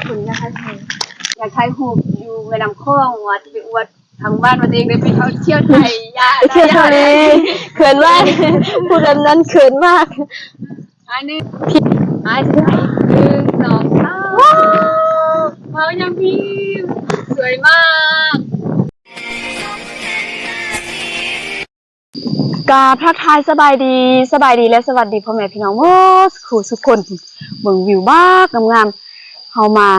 ຄົນຢາກຖ່າຍຮູບ ຢາກຖ່າຍຮູບຢູ່ແມ່ນ້ຳຂອງ ວ່າຊິໄປອວດທາງບ້ານວ່າຕົວເອງໄດ້ໄປທ່ອງທ່ຽວໄທ ຢ່າ ໄປທ່ຽວທະເລ ເຂີນມາກ ຜູ້ແບບນັ້ນເຂີນມາກ. ອັນໜຶ່ງ ອັນໜຶ່ງ ໜຶ່ງ ສອງ ສາມ ວ້າວ ວ້າວ ຍັງພິມ ສວຍມາກ. ກາບທັກທາຍສະບາຍດີ ສະບາຍດີ ແລະ ສະຫວັດດີພໍ່ແມ່ພີ່ນ້ອງໝົດສູ່ສູ່ຄົນ. ເບິ່ງວິວບັກງາມໆ ເຮົາມາ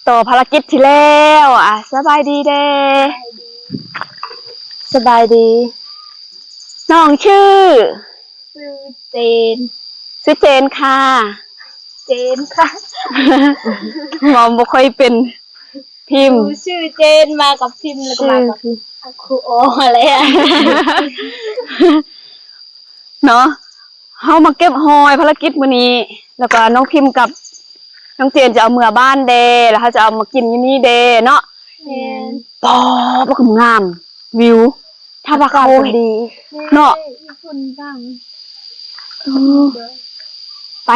ຕໍ່ພາລະກິດທີ່ແລ້ວ. ອາ ສະບາຍດີເດ້ ສະບາຍດີ ນ້ອງຊື່? ຊື່ເຈນ. ຊື່ເຈນຄ່ະ. ເຈນຄ່ະ ເວົ້າບໍ່ຄ່ອຍເປັນ. ພິມ ຊື່ເຈນ ມາກັບພິມ ແລ້ວກໍມາກັບຄູອໍແຫຼະເນາະ. ເຮົາມາເກັບຫອຍພາລະກິດມື້ນີ້ ແລ້ວກໍນ້ອງພິມກັບນ້ອງເຈນຈະເອົາເມືອບ້ານແດ່ ແລ້ວເຮົາຈະເອົາມາກິນຢູ່ນີ້ແດ່ເນາະ. ແມ່ນ ປອບ ບັກງາມ ວິວ ຖ້າວ່າເຂົາ ອາກາດກໍດີເນາະ. ແມ່ນ ຢູ່ພຸ້ນດັງ ເອີ ໄປ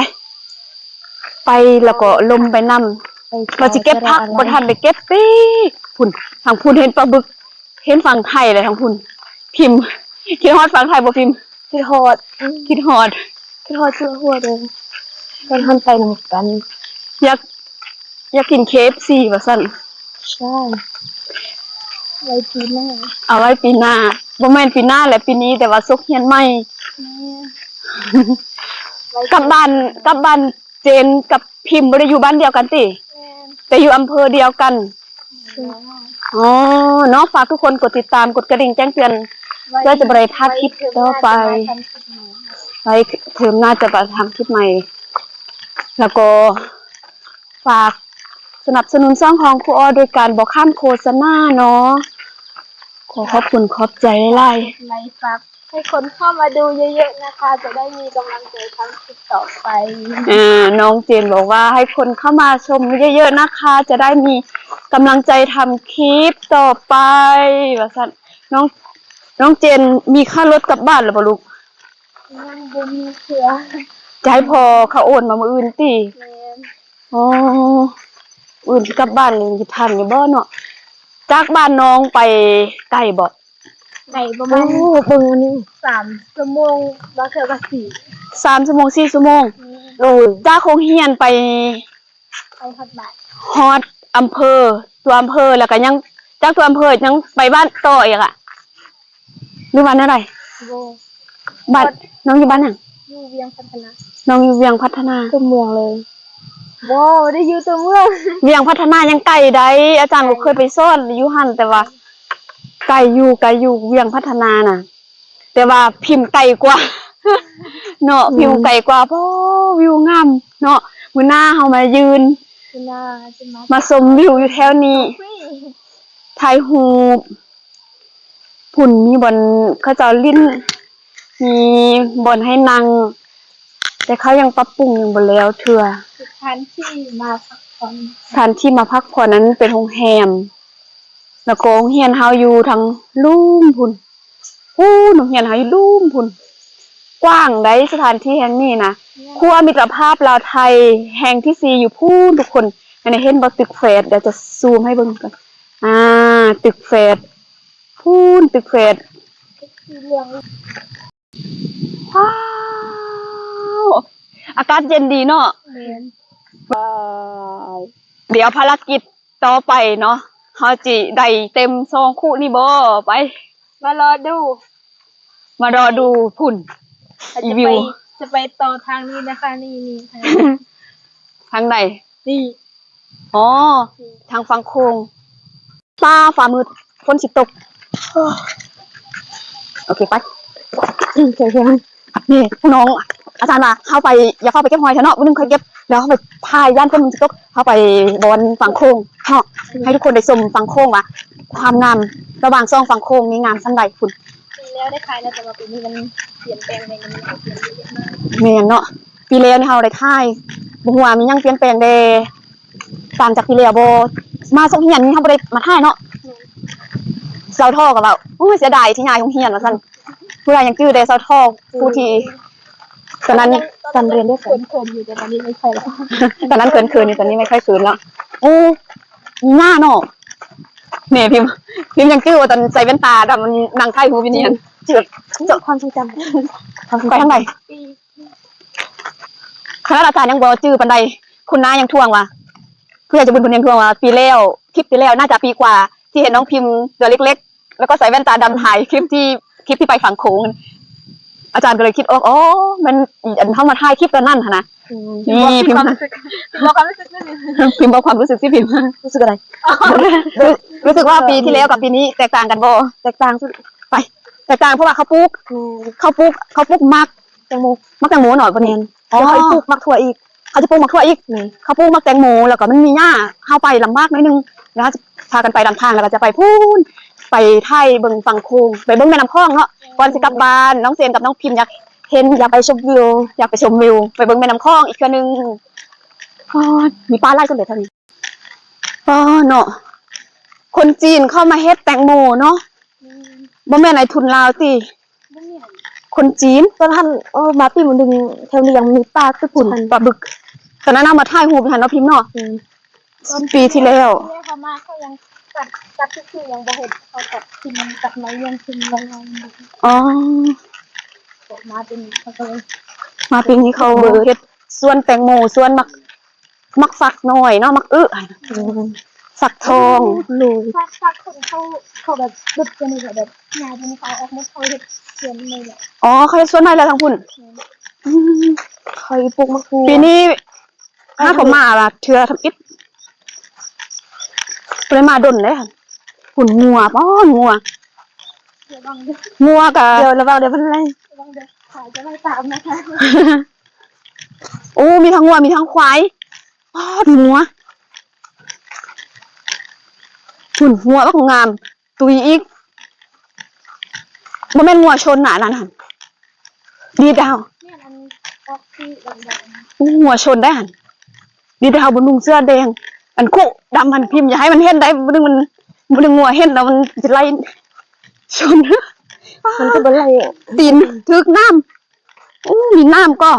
ໄປແລ້ວກໍລົມໄປນຳ. ໄປ ວ່າຊິເກັບຜັກ ບໍ່ທັນໄດ້ເກັບຕິ ພຸ້ນ ທາງພຸ້ນເຫັນປາບຶກ ເຫັນຝັ່ງໄທແລ້ວທາງພຸ້ນ. ພິມ ຄິດຮອດຝັ່ງໄທບໍ່ພິມ? ຄິດຮອດ ຄິດຮອດ ຄິດຮອດສຸດຫົວເລີຍ ຕອນເຮົາໄປນຳກັນ. ຢາກ ຢາກກິນເຄເອັຟຊີວ່າຊັ້ນ. ໃຊ່ ໄວ້ປີໜ້າ ເອົາໄວ້ປີໜ້າ. ບໍ່ແມ່ນປີໜ້າແຫຼະ ປີນີ້ ແຕ່ວ່າສົກຮຽນໃໝ່. ກັບບ້ານ ກັບບ້ານເຈນກັບພິມບໍ່ໄດ້ຢູ່ບ້ານດຽວກັນຕິ? ແຕ່ຢູ່ອຳເພີດຽວກັນ. ອໍ ເນາະ ຝາກທຸກຄົນກົດຕິດຕາມ ກົດກະດິ່ງແຈ້ງເຕືອນ ເພື່ອຈະບໍ່ໄດ້ພາດຄລິບຕໍ່ໄປ. ໄວ້ເທີມໜ້າຈະມາທຳຄລິບໃໝ່ ແລ້ວກໍຝາກສະໜັບສະໜູນຊ່ອງຂອງຄູອໍໂດຍການບໍ່ຂ້າມໂຄສະນາເນາະ. ຂໍຂອບຄຸນຂອບໃຈຫຼາຍໆ. ໄລຝາກໃຫ້ຄົນເຂົ້າມາດູເຍີະໆນະຄະ ຈະໄດ້ມີກຳລັງໃຈທຳຄລິບຕໍ່ໄປ. ເອີ ນ້ອງເຈນບອກວ່າໃຫ້ຄົນເຂົ້າມາຊົມເຍີະໆນະຄະ ຈະໄດ້ມີກຳລັງໃຈທຳຄລິບຕໍ່ໄປ ວ່າຊັ້ນ. ນ້ອງ ນ້ອງເຈນມີຄ່າລົດກັບບ້ານແລ້ວບໍ່ລູກ? ຍັງບໍ່ມີເທື່ອ ຈະໃຫ້ພໍ່ເຂົາໂອນມາມື້ອື່ນຕິ? ແມ່ນ. ອໍ ອື່ນກັບບ້ານນີ້ທັນຢູ່ບໍ່ເນາະ? ຈາກບ້ານນ້ອງໄປໄກບໍ່? ໄກປະມານ ໂອ້ ເບິ່ງອັນນີ້ ສາມຊົ່ວໂມງ ບາງເທື່ອກໍສີ່ ສາມຊົ່ວໂມງ ສີ່ຊົ່ວໂມງ. ອືມ ໂອ້ຍ ຈາກໂຮງຮຽນໄປ ໄປຮອດບ້ານ ຮອດອຳເພີ ຕົວອຳເພີ ແລ້ວກໍຍັງ ຈາກຕົວອຳເພີຍັງໄປບ້ານຕໍ່ອີກລະ ຫຼືວ່າແນວໃດ? ບໍ່ ບ້ານ ນ້ອງຢູ່ບ້ານຫຍັງ? ຢູ່ວຽງພັດທະນາ. ນ້ອງຢູ່ວຽງພັດທະນາ ຕົວເມືອງເລີຍ. ບໍ່ ບໍ່ໄດ້ຢູ່ຕົວເມືອງ ວຽງພັດທະນາຍັງໄກໃດ໋ ອາຈານບໍ່ເຄີຍໄປສອນຢູ່ຫັ້ນ ແຕ່ວ່າໄກຢູ່ ໄກຢູ່ ວຽງພັດທະນານະ ແຕ່ວ່າພິມໄກກວ່າເນາະ. ອືມ ພິມໄກກວ່າ. ໂອ້ ວິວງາມເນາະ. ມື້ໜ້າເຮົາມາຢືນ ມື້ໜ້າຈະມາ ມາຊົມວິວຢູ່ແຖວນີ້ ຖ່າຍຮູບ. ພຸ້ນມີບ່ອນເຂົາເຈົ້າຫຼິ້ນ ມີບ່ອນໃຫ້ນັ່ງ ແຕ່ເຂົາຍັງປັບປຸງຍັງບໍ່ແລ້ວເທື່ອ. ສະຖານທີ່ມາພັກຜ່ອນ ສະຖານທີ່ມາພັກຜ່ອນນັ້ນເປັນໂຮງແຮມ ແລ້ວກໍໂຮງຮຽນເຮົາຢູ່ທາງລຸ່ມພຸ້ນ ພຸ້ນ ໂຮງຮຽນເຮົາຢູ່ລຸ່ມພຸ້ນ. ກວ້າງໃດ໋ ສະຖານທີ່ແຫ່ງນີ້ນະ. ແມ່ນ ຂົວມິດຕະພາບລາວໄທແຫ່ງທີສີ່ຢູ່ພຸ້ນທຸກຄົນ. ອັນນີ້ເຫັນບໍ່ ຕຶກແຝດ ດຽວຈະຊູມໃຫ້ເບິ່ງກ່ອນ. ອ່າ ຕຶກແຝດ ພຸ້ນ ຕຶກແຝດ ສີເຫຼືອງ. ວ້າວ ອາກາດເຢັນດີເນາະ. ແມ່ນ ດຽວພາລະກິດຕໍ່ໄປເນາະ ເຮົາຊິໄດ້ເຕັມສອງຄຸນີ້ບໍ່? ໄປ ມາລໍດູ ມາລໍດູພຸ້ນ ເຮົາຈະໄປ ອີວິວ ຈະໄປຕໍ່ທາງນີ້ນະຄະ ນີ້ ນີ້ ທາງໃດ? ນີ້ ອໍ ນີ້ ທາງຝັ່ງໂຂງ. ຟ້າ ຟ້າມືດ ຝົນຊິຕົກ. ໂອເຄ ໄປ. ນີ້ນ້ອງ ອາຈານວ່າເຮົາໄປ ຢ່າເຂົ້າໄປເກັບຫອຍແທ້ເນາະ ມື້ໜຶ່ງຄ່ອຍເກັບ ແລ້ວເຮົາໄປຖ່າຍ ຢ້ານຝົນມັນຊິຕົກ. ເຮົາໄປບ່ອນຝັ່ງໂຂງເນາະ ໃຫ້ທຸກຄົນໄດ້ຊົມຝັ່ງໂຂງວ່າ ຄວາມງາມລະຫວ່າງສອງຝັ່ງໂຂງນີ້ງາມສ່ຳໃດພຸ້ນ. ປີແລ້ວໄດ້ຖ່າຍແລ້ວ ແຕ່ວ່າປີນີ້ມັນປ່ຽນແປງໄປ ມັນປ່ຽນໄປເຍາະມາກ. ແມ່ນເນາະ ປີແລ້ວນີ້ເຮົາໄດ້ຖ່າຍ ບໍ່ຮູ້ວ່າມີຫຍັງປ່ຽນແປງແດ່ ຕ່າງຈາກປີແລ້ວບໍ່? ມາສົກຮຽນນີ້ເຮົາບໍ່ໄດ້ມາຖ່າຍເນາະ. ແມ່ນ ເຊົາທໍ່ກໍເວົ້າ ໂອ້ຍ ເສຍດາຍທີ່ຍ້າຍໂຮງຮຽນວ່າຊັ້ນ. ຜູ້ໃດຍັງຈື່ແດ່ເຊົາທໍ່ຜູ້ທີ່ ຕອນນັ້ນ ຕອນຮຽນດ້ວຍກັນ ເຂີນໆຢູ່ ແຕ່ຕອນນີ້ໄມ່ຄ່ອຍແລ້ວ. ຕອນນັ້ນເຂີນໆຢູ່ ຕອນນີ້ໄມ່ຄ່ອຍເຂີນແລ້ວ. ໂອ້ ມີຫຍ້າເນາະ. ແໝ ພິມ ພິມຍັງຈື່ວ່າຕອນໃສ່ແວ່ນຕາດຳ ມັນນັ່ງຖ່າຍຮູບຢູ່ນີ້ຫັ້ນ ຈື່ແບບ ຄວາມຊົງຈຳ ໄປທາງໃດ? ຂະໜາດອາຈານຍັງບໍ່ຈື່ປານໃດ ຄຸນນ້າຍັງທ້ວງວ່າ ຜູ້ໃຫຍ່ໃຈບຸນເພິ່ນຍັງທ້ວງວ່າ ປີແລ້ວ ຄລິບປີແລ້ວ ໜ້າຈະປີກວ່າ ທີ່ເຫັນນ້ອງພິມຕົວເລັກໆ ແລ້ວກໍໃສ່ແວ່ນຕາດຳຖ່າຍຄລິບທີ່ ຄລິບທີ່ໄປຝັ່ງໂຂງ ອາຈານກໍເລີຍຄິດອອກ ອໍ ແມ່ນ ອັນ ເຮົາມາຖ່າຍຄລິບຕອນນັ້ນຫັ້ນນະ. ອືມ ນີ້ ພິມ ພິມບອກຄວາມຮູ້ສຶກ ພິມບອກຄວາມຮູ້ສຶກທີ່ພິມ ຮູ້ສຶກອະໄລ? ຮູ້ສຶກວ່າປີທີ່ແລ້ວກັບປີນີ້ແຕກຕ່າງກັນບໍ່? ແຕກຕ່າງສຸດ ໄປ ແຕກຕ່າງ ເພາະວ່າເຂົາປູກ ແມ່ນ ເຂົາປູກ ເຂົາປູກໝາກແຕງໂມ ໝາກແຕງໂມເນາະ ບໍ່ແມ່ນ ອໍ ເຂົາປູກໝາກຖົ່ວອີກ ເຂົາຈະປູກໝາກຖົ່ວອີກ ແມ່ນ ເຂົາປູກໝາກແຕງໂມ ແລ້ວກໍມັນມີຫຍ້າ ເຮົາໄປລຳບາກໜ້ອຍໜຶ່ງ ແລ້ວເຮົາຈະພາກັນໄປນຳທາງ ແລ້ວກໍຈະໄປພຸ້ນ ໄປຖ່າຍເບິ່ງຝັ່ງໂຂງ ໄປເບິ່ງແມ່ນ້ຳຂອງເນາະ ກ່ອນຊິກັບບ້ານ. ນ້ອງເຊນກັບນ້ອງພິມຢາກເຫັນ ຢາກໄປຊົມວິວ ຢາກໄປຊົມວິວ ໄປເບິ່ງແມ່ນ້ຳຂອງອີກເທື່ອໜຶ່ງ. ໂອ້ຍ ມີປາຫຼາຍສຸດເລີຍແຖວນີ້ ອໍ ເນາະ ຄົນຈີນເຂົ້າມາເຮັດແຕງໂມເນາະ ບໍ່ແມ່ນນາຍທຶນລາວຕິ? ຄົນຈີນ ຕອນຫັ້ນ ເອີ ມາປີມື້ໜຶ່ງ ແຖວນີ້ຍັງມີປາຕຶກພຸ້ນ ປາບຶກ ຕອນນັ້ນເຮົາມາຖ່າຍຮູບຢູ່ຫັ້ນເນາະ ພິມເນາະ. ອືມ ປີທີ່ແລ້ວ ເຂົາມາ ເຂົາຍັງຕັດ ຕັດຊື່ໆ ຍັງບໍ່ເຮັດ ເຂົາຕັດຖິ້ມ ຕັດໄມ້ຍັງຖິ້ມລະລາຍ. ອໍ ມາປີນີ້ເຂົາກໍເລີຍ ມາປີນີ້ເຂົາເຮັດສວນແຕງໂມ ສວນໝາກ ໝາກຝັກນ້ອຍເນາະ ໝາກອຶ ອືມ ຝັກທອງ ໂດຍ ຝັກ ຝັກຄົນເຂົາ ເຂົາແບບ ແບບ ແບບ ຍາຍເພິ່ນເຂົາອອກໝົດ ເຂົາເຮັດສວນໃໝ່ແລ້ວ. ອໍ ເຂົາເຮັດສວນໃໝ່ແລ້ວທາງພຸ້ນ. ແມ່ນ ອືມ ຂ້ອຍປູກໝາກຖົ່ວ ປີນີ້ຫາກໍມາລະເທື່ອທຳອິດ ບໍ່ໄດ້ມາດົນເດ້. ພຸ້ນງົວ ປ້ອ ງົວ ລະວັງເດີ ງົວກະ ດຽວລະວັງເດີ ເພິ່ນໄລ່ ລະວັງເດີ ຂາຈະໄລ່ຕາມນະຄະ. ໂອ້ ມີທັງງົວ ມີທັງຄວາຍ ປ້ອ ມີງົວ ພຸ້ນ ງົວບັກງາມ ຕຸຍອີກ ບໍ່ແມ່ນງົວຊົນນະ ອັນນັ້ນຫັ້ນ ດີດດາວ ແມ່ນ ອັນອອກສີດຳໆ. ໂອ້ ງົວຊົນໄດ໋ຫັ້ນ ດີແຕ່ເຮົາບໍ່ນຸ່ງເສື້ອແດງ ອັນຄຸດຳຫັ້ນ ພິມຢ່າໃຫ້ມັນເຫັນໄດ໋ ບໍ່ໜຶ່ງມັນ ບໍ່ໜຶ່ງງົວເຫັນແລ້ວມັນຈະໄລ່ຊົນ ມັນກໍບໍ່ໄລ່ ຕີນຖືກນ້ຳ ໂອ້ ມີນ້ຳກໍ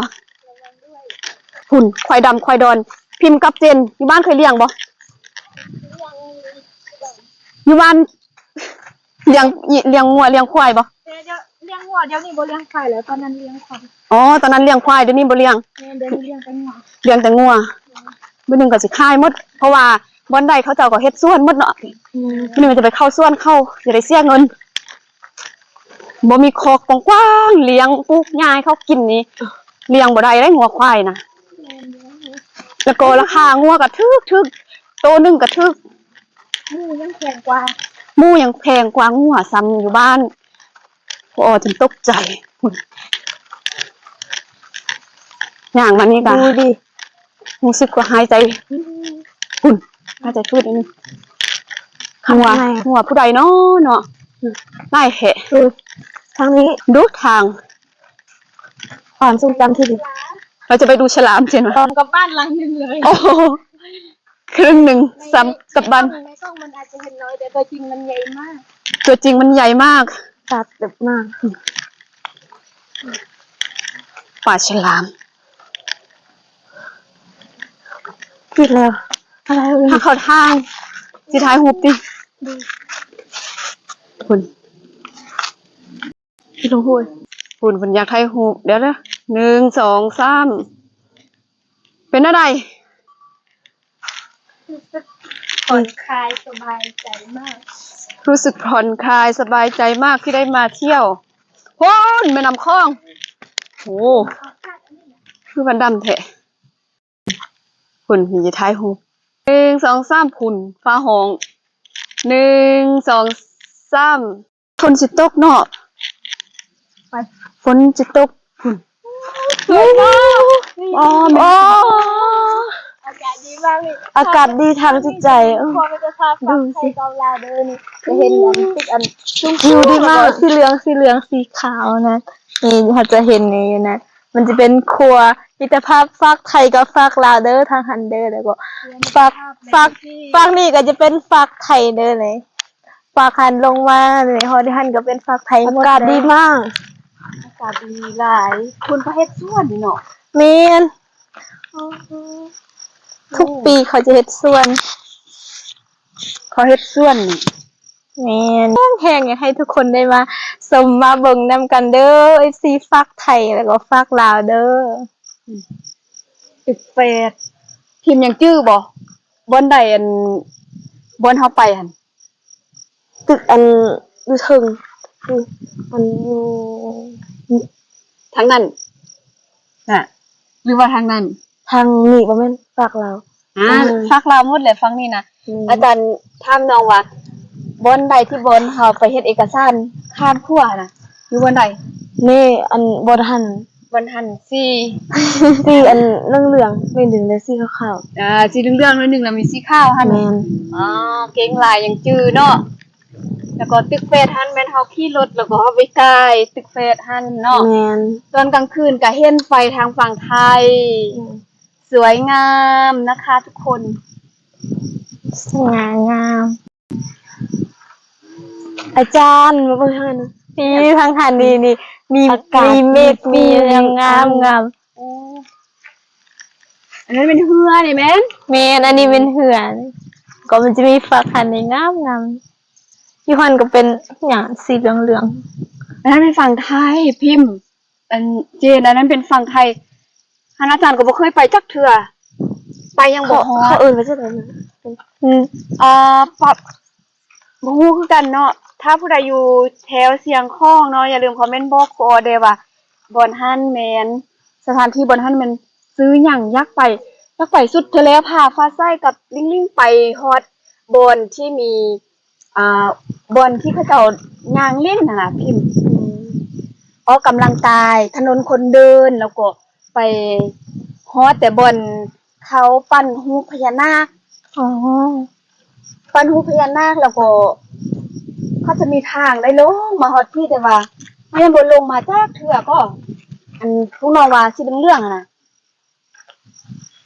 ພຸ້ນ ຄວາຍດຳ ຄວາຍດອນ ພິມກັບເຈນ ຢູ່ບ້ານເຄີຍລ້ຽງບໍ່? ຢູ່ບ້ານ ລ້ຽງ ລ້ຽງງົວລ້ຽງຄວາຍບໍ່? ແຕ່ດຽວລ້ຽງງົວ ດຽວນີ້ບໍ່ລ້ຽງຄວາຍແລ້ວ ຕອນນັ້ນລ້ຽງຄວາຍ. ອໍ ຕອນນັ້ນລ້ຽງຄວາຍ ດຽວນີ້ບໍ່ລ້ຽງ. ແມ່ນ ດຽວນີ້ລ້ຽງແຕ່ງົວ ລ້ຽງແຕ່ງົວ. ແມ່ນ ມື້ໜຶ່ງກໍຊິຂາຍໝົດ ເພາະວ່າບ່ອນໃດເຂົາເຈົ້າກໍເຮັດສວນໝົດເນາະ. ແມ່ນ ມື້ໜຶ່ງຈະໄປເຂົ້າສວນເຂົາ ຈະໄດ້ເສຍເງິນ. ບໍ່ມີຄອກກວ້າງໆ ລ້ຽງປູກຫຍ້າໃຫ້ເຂົາກິນນີ້ ລ້ຽງບໍ່ໄດ້ເດ້ ງົວຄວາຍນະ. ແມ່ນ ແລ້ວກໍລາຄາງົວກໍຖືກໆ ໂຕໜຶ່ງກໍຖືກ ໝູຍັງແພງກວ່າ ໝູຍັງແພງກວ່າງົວຊ້ຳຢູ່ບ້ານ. ພໍອອກຈົນຕົກໃຈ ພຸ້ນ ຍ່າງມານີ້ກະ ດີ ຮູ້ສຶກວ່າຫາຍໃຈ ພຸ້ນ ຫາຍໃຈຟືດອັນນີ້ ງົວ ງົວຜູ້ໃດນໍເນາະ ຫຼາຍແທ້. ເອີ ທາງນີ້ ດູທາງ ຄວາມຊົງຈຳທີ່ດີ ເຮົາຈະໄປດູສະຫຼາມ ເຫັນບໍ່? ກັບບ້ານຫຼັງໜຶ່ງເລີຍ ໂອ້ ຄຶ່ງໜຶ່ງ ໃນ ຊ້ຳກັບບ້ານ ໃນກ້ອງມັນອາດຈະເຫັນນ້ອຍ ແຕ່ຕົວຈິງມັນໃຫຍ່ມາກ ຕົວຈິງມັນໃຫຍ່ມາກ ຕັດແບບມາກ ປາສະຫຼາມ ຜິດແລ້ວ ອາໄລ ຫາເຂົ້າທາງ ຊິຖ່າຍຮູບຕິ ພຸ້ນ ພີ່ນ້ອງໂຫຍ ພຸ້ນ ເພິ່ນຢາກຖ່າຍຮູບ ດຽວເດີ ໜຶ່ງ ສອງ ສາມ ເປັນແນວໃດ? ຮູ້ສຶກຜ່ອນຄາຍສະບາຍໃຈມາກ ຮູ້ສຶກຜ່ອນຄາຍສະບາຍໃຈມາກທີ່ໄດ້ມາທ່ຽວ ພຸ້ນ ແມ່ນ້ຳຂອງ ໂອ້ ຄືວ່າດຳແທ້ ພຸ້ນ ມີຖ່າຍຮູບ ໜຶ່ງ ສອງ ສາມ ພຸ້ນ ຟ້າຮ້ອງ ໜຶ່ງ ສອງ ສາມ ຝົນຊິຕົກເນາະ ໄປ ຝົນຊິຕົກ ພຸ້ນ ສວຍເນາະ ອໍ ແມ່ນ ໂອ້ ອາກາດດີມາກເລີຍ ອາກາດດີທາງຈິດໃຈ ເອີ ຄວາມມິດຕະພາບຝັ່ງໄທກັບລາວເດີນີ້ ຈະເຫັນອັນຕຶກອັນສູງໆ ວິວດີມາກ ແລ້ວກໍ ສີເຫຼືອງ ສີເຫຼືອງ ສີຂາວນະ ນີ້ເຮົາຈະເຫັນນີ້ຢູ່ນະ ມັນຈະເປັນຂົວມິດຕະພາບຟາກໄທກັບຟາກລາວເດີ ທາງຫັ້ນເດີ ແລ້ວກໍຟາກ ຟາກ ຟາກນີ້ກໍຈະເປັນຟາກໄທເດີນີ້ ຟາກຫັ້ນລົງມານີ້ ຮອດຫັ້ນກໍເປັນຟາກໄທໝົດເລີຍ ອາກາດດີມາກ ອາກາດດີຫຼາຍ ຄົນເຂົາເຮັດສວນເນາະ ແມ່ນ ໂອ້ໂຫ ທຸກປີເຂົາຈະເຮັດສວນ ເຂົາເຮັດສວນນີ້ ແມ່ນ ແຮງ ຢາກໃຫ້ທຸກຄົນໄດ້ມາຊົມມາເບິ່ງນຳກັນເດີ ເອັຟຊີ ຟາກໄທ ແລ້ວກໍຟາກລາວເດີ. ຕຶກແຝດ ພິມຍັງຈື່ບໍ່? ບ່ອນໃດ ອັນ ບ່ອນເຮົາໄປຫັ້ນ ຕຶກອັນຢູ່ເທິງ ຢູ່ ອັນຢູ່ ທາງນັ້ນນະ ຫຼືວ່າທາງນັ້ນ? ທາງນີ້ບໍ່ແມ່ນ ຟາກລາວ. ອ່າ ເອີ ຟາກລາວໝົດແຫຼະ ຝັ່ງນີ້ນະ. ອືມ ອາຈານຖາມນ້ອງວ່າ ບ່ອນໃດທີ່ບ່ອນເຮົາໄປເຮັດເອກະສານຂ້າມຂົວນະ ຢູ່ບ່ອນໃດ? ນີ້ ອັນບ່ອນຫັ້ນ ບ່ອນຫັ້ນ ສີ ສີອັນເຫຼືອງໆໜ້ອຍໜຶ່ງ ແລະ ສີຂາວໆ. ອ່າ ສີເຫຼືອງໆໜ້ອຍໜຶ່ງ ແລ້ວມີສີຂາວຫັ້ນ. ແມ່ນ. ອໍ ເກັ່ງຫຼາຍ ຍັງຈື່ເນາະ. ແລ້ວກໍຕຶກແຝດຫັ້ນແມ່ນເຮົາຂີ່ລົດ ແລ້ວກໍເຮົາໄປກາຍຕຶກແຝດຫັ້ນເນາະ. ແມ່ນ. ຕອນກາງຄືນກໍເຫັນໄຟທາງຝັ່ງໄທ. ອືມ. ສວຍງາມນະຄະທຸກຄົນ ສະຫງ່າງາມ. ອາຈານ ມາເບິ່ງທາງນັ້ນ ນີ້ ທາງຫັ້ນນີ້ ນີ້ ມີ ອາກາດ ມີເມກ ມີ ມີຫຍັງງາມໆ. ໂອ້ ອັນນັ້ນແມ່ນເຮືອນີ້ແມ່ນ? ແມ່ນ ອັນນີ້ແມ່ນເຮືອ ກໍມັນຈະມີຟາກຫັ້ນນີ້ງາມໆ ຢູ່ຫັ້ນກໍເປັນຫຍັງສີເຫຼືອງໆ. ອັນນັ້ນແມ່ນຝັ່ງໄທ ພິມ ອັນເຈນ ອັນນັ້ນເປັນຝັ່ງໄທ. ຫັ້ນອາຈານກໍບໍ່ເຄີຍໄປຈັກເທື່ອ ໄປຍັງບໍ່ຮອດ. ເຂົາເອີ້ນວ່າຈັ່ງໃດນະ? ອືມ ອ່າ ປະ ບໍ່ຮູ້ຄືກັນເນາະ. ຖ້າຜູ້ໃດຢູ່ແຖວຊຽງຂອງເນາະ ຢ່າລືມຄອມເມັນບອກຂໍແດ່ວ່າ ບ່ອນຫັ້ນແມ່ນ ສະຖານທີ່ບ່ອນຫັ້ນແມ່ນຊື່ຫຍັງ? ຢາກໄປ ຢາກໄປສຸດເທື່ອແລ້ວ ຜາຟ້າໃສກັບລິງໆ ໄປຮອດບ່ອນທີ່ມີ ອ່າ ບ່ອນທີ່ເຂົາເຈົ້າຍ່າງຫຼິ້ນຫັ້ນນະພິມ ອືມ ອອກກຳລັງກາຍ ຖະໜົນຄົນເດີນ ແລ້ວກໍໄປຮອດແຕ່ບ່ອນເຂົາປັ້ນຮູບພະຍານາກ. ອໍ ປັ້ນຮູບພະຍານາກ ແລ້ວກໍເຂົາຈະມີທາງໄດ້ລົງມາຮອດພີ້ ແຕ່ວ່າເຮົາຍັງບໍ່ລົງມາຈັກເທື່ອກໍ ອັນພວກນ້ອງວ່າສີເຫຼືອງໆຫັ້ນນະ.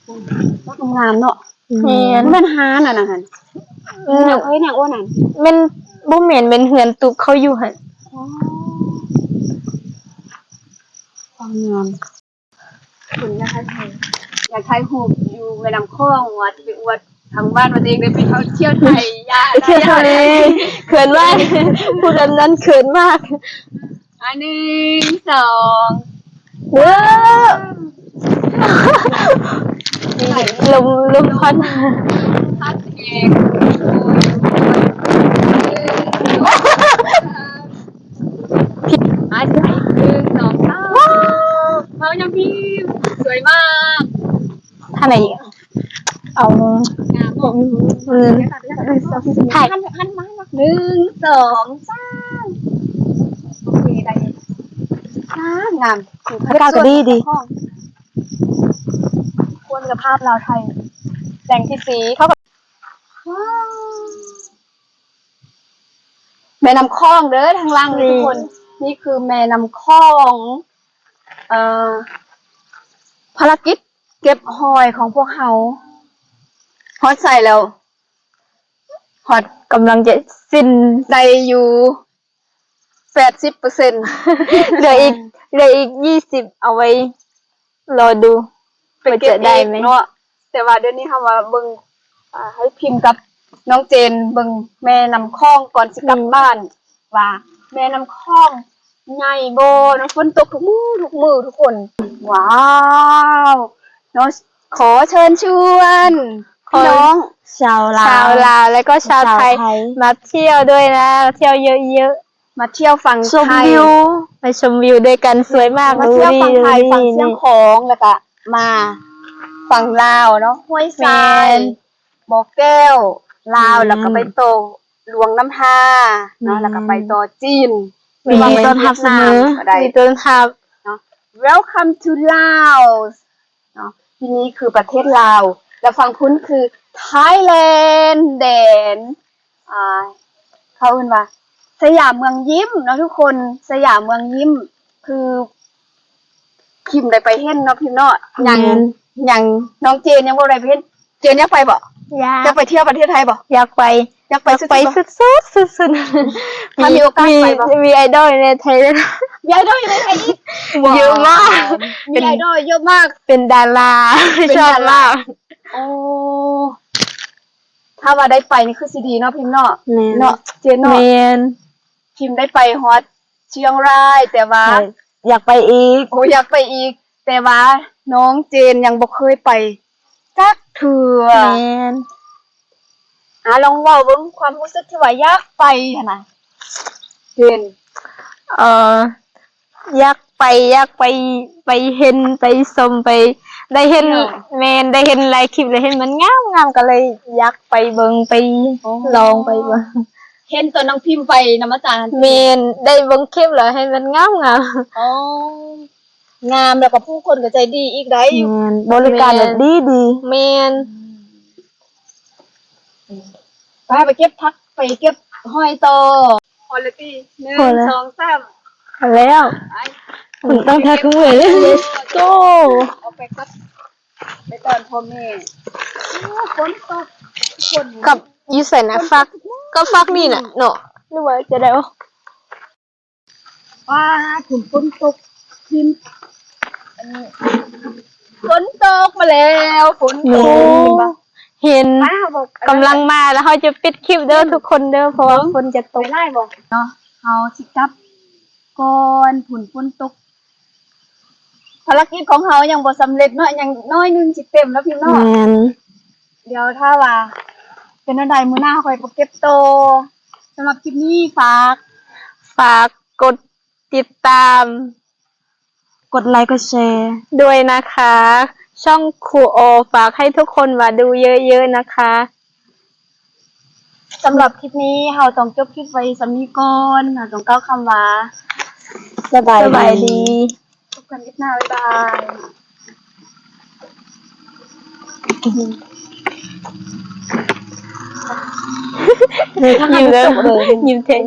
ອືມ ງາມເນາະ. ແມ່ນ. ບໍ່ແມ່ນຮ້ານອັນນັ້ນຫັ້ນ ອືມ ເຂົາເຮັດຫຍັງໂອ້ນັ້ນ? ແມ່ນ ບໍ່ແມ່ນ ແມ່ນເຮືອນຕູບເຂົາຢູ່ຫັ້ນ. ອໍ ຄວາມງາມ ຄົນຢາກຖ່າຍຮູບ ຢາກຖ່າຍຮູບຢູ່ແມ່ນ້ຳຂອງ ວ່າຈະໄປອວດທາງບ້ານວ່າຕົວເອງໄດ້ໄປທ່ອງທ່ຽວໄທ. ຢ່າ ໄປທ່ຽວໄທ ເຂີນມາກ ຜູ້ນັ້ນນັ້ນເຂີນມາກ. ອ່າ ໜຶ່ງ ສອງ ເວີ ລົມ ລົມພັດ ພັດແຮງ. ອ່າ ໜຶ່ງ ສອງ ສາມ ວ້າວ ເວົ້າຫຍັງພີ້ ສວຍມາກ. ທ່ານໃດອີກ? ເອົາ ງາມບໍ່? ອືມ ຖ່າຍ ຫັນ ຫັນມາ ໜຶ່ງ ສອງ ສາມ ໂອເຄ ໄດ້ ງາມ ງາມ ບັນຍາກາດກໍດີ ດີ ຄວນມິດຕະພາບລາວໄທ ແສງສີໆ ເຂົາກໍ ວ້າວ ແມ່ນ້ຳຂອງເດີ ທາງຫຼັງນີ້ ນີ້ທຸກຄົນ ນີ້ຄືແມ່ນ້ຳຂອງ ເອີ ພາລະກິດ ເກັບຫອຍຂອງພວກເຮົາຮອດໃສແລ້ວ? ຮອດ ກຳລັງຈະສິ້ນ ໄດ້ຢູ່ແປດສິບເປີເຊັນ ເຫຼືອອີກ ເຫຼືອອີກຊາວ ເອົາໄວ້ລໍດູ ໄປເກັບອີກເນາະ. ວ່າຈະໄດ້ໄໝ? ແຕ່ວ່າດຽວນີ້ເຮົາມາເບິ່ງ ອ່າ ໃຫ້ພິມກັບນ້ອງເຈນເບິ່ງແມ່ນ້ຳຂອງກ່ອນຊິກັບ ອືມ ບ້ານ ວ່າແມ່ນ້ຳຂອງໃຫຍ່ບໍ່ເນາະ. ຝົນຕົກທຸກມື້ ທຸກມື້ທຸກຄົນ. ວ້າວ ເນາະ ຂໍເຊີນຊວນ ຂໍ ພີ່ນ້ອງຊາວລາວ ຊາວລາວ ແລະກໍຊາວໄທ ຊາວໄທ ມາທ່ຽວດ້ວຍນະ ທ່ຽວເຍີະໆ ມາທ່ຽວຝັ່ງໄທ ຊົມວິວ ໄປຊົມວິວດ້ວຍກັນ ສວຍມາກ ມາທ່ຽວຝັ່ງໄທ ຝັ່ງຊຽງຂອງ ແລ້ວກະມາຝັ່ງລາວເນາະ ຫ້ວຍຊາຍ ແມ່ນ ບໍ່ແກ້ວ ລາວ ອືມ ແລ້ວກໍໄປຕໍ່ຫຼວງນ້ຳທາເນາະ ແມ່ນ ແລ້ວກໍໄປຕໍ່ຈີນ ຍິນດີຕ້ອນຮັບສະເໝີ ຫວຽດນາມກໍໄດ້ ຍິນດີຕ້ອນຮັບເນາະ. Welcome to Laos ເນາະ ທີ່ນີ້ຄືປະເທດລາວ ແລະຝັ່ງພຸ້ນຄືໄທແລນ ແດນ ອ່າ ເຂົາເອີ້ນວ່າສະຫຍາມເມືອງຍິ້ມເນາະທຸກຄົນ ສະຫຍາມເມືອງຍິ້ມ ຄື ພິມໄດ້ໄປເຫັນເນາະ ພິມເນາະ ຍັງ ຍັງ ນ້ອງເຈນຍັງບໍ່ໄດ້ໄປເຫັນ. ເຈນຢາກໄປບໍ່? ຢາກ ຢາກໄປທ່ຽວປະເທດໄທບໍ່? ຢາກໄປ ຢາກໄປ ຢາກໄປສຸດໆ ສຸດໆ ສຸດໆ. ຖ້າມີໂອກາດໄປບໍ່? ມີ ມີໄອດອລຢູ່ໃນໄທ ມີໄອດອລຢູ່ໃນໄທອີກ ເຍີະມາກ ມີໄອດອລເຍີະມາກ ເປັນດາລາ ເປັນດາລາ ຊອບມາກ. ໂອ້ ຖ້າວ່າໄດ້ໄປນີ້ຄືຊິດີເນາະພິມເນາະ. ແມ່ນ ເນາະເຈນເນາະ. ແມ່ນ ພິມໄດ້ໄປຮອດຊຽງລາຍ ແຕ່ວ່າ ຢາກໄປອີກ. ໂອ້ ຢາກໄປອີກ ແຕ່ວ່ານ້ອງເຈນຍັງບໍ່ເຄີຍໄປຈັກເທື່ອ. ແມ່ນ ອາ ລອງເວົ້າເບິ່ງຄວາມຮູ້ສຶກທີ່ວ່າຢາກໄປຫັ້ນນະ ເຈນ. ເອີ ຢາກໄປ ຢາກໄປ ໄປເຫັນ ໄປຊົມ ໄປ ໄດ້ເຫັນ. ແມ່ນ ໄດ້ເຫັນຫຼາຍຄລິບແລ້ວເຫັນມັນງາມໆ ກໍເລີຍຢາກໄປເບິ່ງ ໄປ ອໍ ລອງໄປເບິ່ງ. ເຫັນຕອນນ້ອງພິມໄປນຳອາຈານຫັ້ນຕິ? ແມ່ນ ໄດ້ເບິ່ງຄລິບແລ້ວເຫັນມັນງາມໆ. ອໍ ງາມ ແລ້ວກໍຜູ້ຄົນກໍໃຈດີອີກໄດ໋. ແມ່ນ ບໍລິການແບບດີໆ. ແມ່ນ ໄປ ໄປເກັບຜັກ ໄປເກັບຫອຍຕໍ່. ພໍແລ້ວຕິ? ໜຶ່ງ ສອງ ສາມ ພໍແລ້ວ. ໄປ ຕ້ອງທາກເລີຍ ເລັດໂກ ອອກໄປກັບ ໄປກ່ອນພໍ່ແມ່. ໂອ້ ຝົນຕົກ ຝົນ ກັບຢູ່ໃສນະ? ຟາກ ກັບຟາກນີ້ນະເນາະ ຫຼືວ່າຈະໄດ້ອອກ? ວ້າ ຝົນ ຝົນຕົກ ພິມ ອັນນີ້ ຝົນຕົກມາແລ້ວ ຝົນຕົກ. ແມ່ນ ເຫັນບໍ່? ເຫັນ ກຳລັງມາແລ້ວ. ເຮົາຈະປິດຄລິບເດີທຸກຄົນເດີ ເພາະວ່າຝົນຈະຕົກ. ໄປໄດ້ບໍ່ເນາະ? ເຮົາຊິກັບກ່ອນ ຝົນ ຝົນຕົກ. ພາລະກິດຂອງເຮົາຍັງບໍ່ສຳເລັດເນາະ ຍັງໜ້ອຍໜຶ່ງຊິເຕັມແລ້ວພີ່ນ້ອງ. ແມ່ນ ດຽວຖ້າວ່າເປັນແນວໃດມື້ໜ້າເຮົາຄ່ອຍໄປເກັບຕໍ່. ສຳລັບຄລິບນີ້ຝາກ ຝາກກົດຕິດຕາມ ກົດໄລກ໌ ກົດແຊ ດ້ວຍນະຄະ ຊ່ອງຄູໂອ ຝາກໃຫ້ທຸກຄົນມາດູເຍີະໆ ນະຄະ. ສຳລັບຄລິບນີ້ເຮົາຕ້ອງຈົບຄລິບໄວ້ສ່ຳນີ້ກ່ອນ. ເຮົາຕ້ອງກ່າວຄຳວ່າ ສະບາຍດີ ສະບາຍດີ. ພົບກັນຄລິບໜ້າ ບາຍບາຍ. ຍິ້ມເດີ ຍິ້ມແທ້.